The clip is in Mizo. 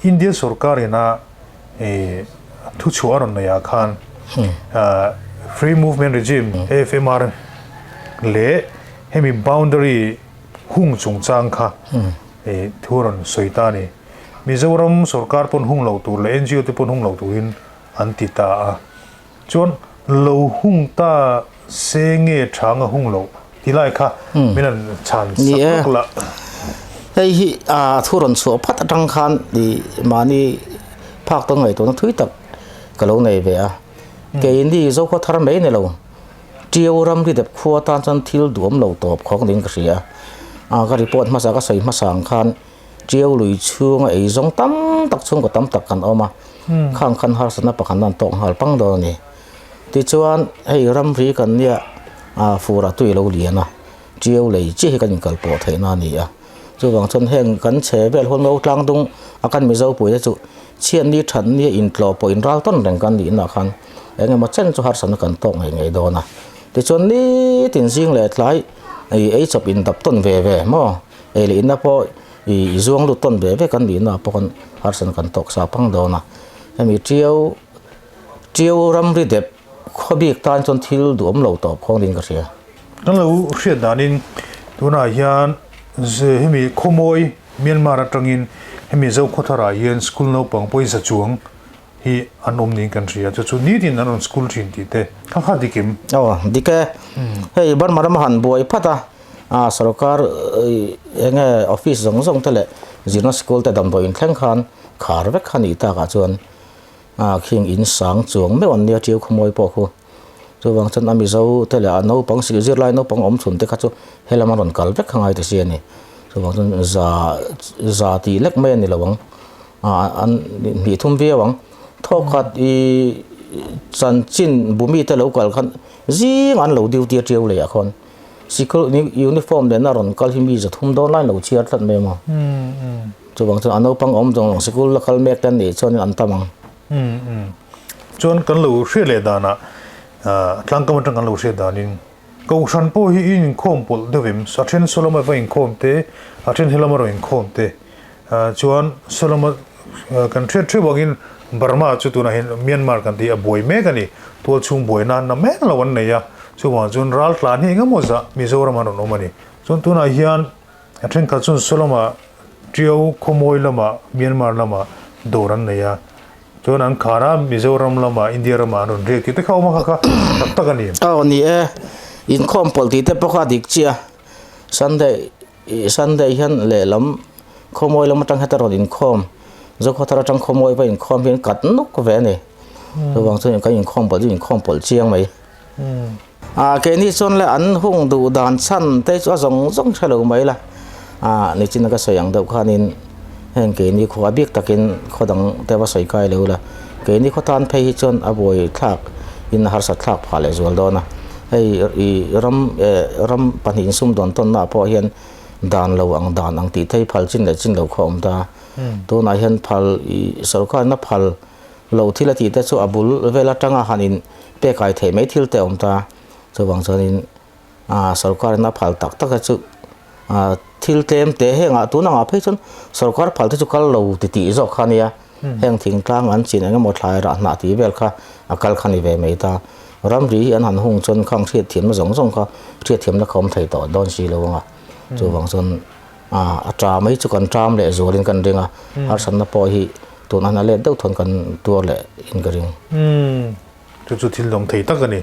India sorkar ina thu chhuah a rawn neih ah khan Free Movement Regime, AFMR, leh hemi boundary hung chungchang kha thu a rawn sawi ta a ni. Mizoram sorkar pawn hung lo tur leh NGO te pawn hung lo turin an ti ta a. Chuan lo hung ta se nge tha anga hung loh ti lai kha min han chhan sak lawk la. Hei hi a thu rawn chhuah phat atang khan i mahni phak tawn ngaihtuahna thui tak ka lo nei ve a. Keini Zokhua thar mai ni lo, Ṭiau ram ri dep khua tan chuan thil duhawm lo tawp khawk niin ka hria a. Ka report hmasa ka sawi hmasa ang khan Ṭiau lui chhunga ei zawng tam tak chhungkaw tam tak kan awm a, khang khan harsatna pakhat an tawk nghal pang dawn a ni. Tichuan hei ramri kan nia furah tui a lo lian a, Ṭiau lei chiah hi kan inkal pawh theihna a ni a. Chuvang chuan heng kan chhe vel huan ngo tlang dung a kan Mizo puite chu chhiatni thatni a intlawh pawh inral tawn reng kan nihna khan eng emaw chen chu harsatna kan tawk ngei ngei dawn a. Tichuan nitin zing leh tlai ei chawp indap tawn ve ve maw? Ei leh inna pawh i zuang lut tawn ve vek an nihna pawh kan harsatna kan tawk sa pang dawn a. Hemi Ṭiau Ṭiau ramri dep khaw bik tan chuan thil duhawm lo tawp khawng ding ka hria. Kan lo hriat danin tunah hian hemi khawmawi Myanmar atangin hemi Zokhawtharah hian school naupang pawisa chuang hi an awm niin kan hria chu chu nitin an rawn school thin tih te kha kha dik em? Aw dik e. Hei Burma rama han buai phat a, a sorkar eng nge office zawng zawng te leh zirna school te damdawi inthleng khan khar vek kha nih takah chuan a khing in sang chuang meuh an nia ṭiau khawmawi pawh khu. Chuvang chuan a Mizo te leh a naupang sikh zirlai naupang awm chhun te kha chu helama rawn kal vek kha ngai ta si a ni. Chuvang chuan za za tih lek mai a ni lo ang. An hnih thum viau ang. Thawkhat i chanchin bumi te lo kal khan zing an lo duty a ṭiau leh ah khawn sikul uniform nena rawn kal hi mi za thum dawn lai lo chhiar tlat mai maw. Chuvang chuan a naupang awm zawng zawng sikul la kal mek te an nih chuan an tam ang. Chuan kan lo hriat leh danah tlangkam atang kan lo hriat danin Kohhran pawh hi in inkhawm pawlh deuh em? A then Solomon va inkhawm te, a then helama rawn inkhawm te. Chuan Solomon kan hriat theuh angin Burma chu tunah hian Myanmar kan tih a buai mek a ni. Tual chhung buaina na mek lo an nei a. Chuvang chuan ral tlan hi engemaw zah Mizoram an rawn awm a ni. Chuan tunah hian a thenkhat chuan Solomon Tiau khawmawi lamah Myanmar lamah dawr an nei a. Chuan an khar a, Mizoram lamah India ramah an rawn riak tih te kha awm a kha kha tak tak a ni. Aw ni e, inkhawm pawlh tih te pawh kha a dik chiah a, Sunday Sunday hian lehlam khawmawi lam atang heta rawn inkhawm, Zokhawthar atang khawmawi va inkhawm hian kat nuk ve a ni. Chuvang chuan kan inkhawm pawlh chu inkhawm pawlh chiang mai. A keini chuan le an hung duh dan chhan te chu a zawng zawng hre lo mai la, a nichin ka sawi ang deuh khanin heng keini khua a bik takin khaw dang te va sawi kai lo la, keini khaw tan phei hi chuan a buai thlak in a harsat thlak phah leh zual dawn a, hei i ram eh ram pahnih insum dawn tawn naah pawh hian dan lo ang dan ang tih thei phal chin leh chin lo khaw a awm ta, tunah hian phal i sorkar in a phal Lo thil a tih te chu a bul vel atanga han in pek ai theih mai thil te a awm ta. Chuvang chuanin ah sorkar in a phal tak tak te chu ah thil tlem te heng ah tun angah phei chuan sorkar phal te chu kal lo ti tih zawk kha a nia. Heng thingtlang an chin eng emaw thlai rah hnah tih vel kha a kal kha ni ve mai ta. Ramri hi an han hung chuan khang hriatthiamna zawng zawng kha hriatthiamna kha awm thei tawh dawn si lo anga. Chuvang chuan ah a ṭa mai chu kan ṭam leh zualin kan ring a, harsatna pawh hi tun a hna let deuh thawn kan tuar leh in ka ring. Umm, chu chu thil dawng thei tak a ni.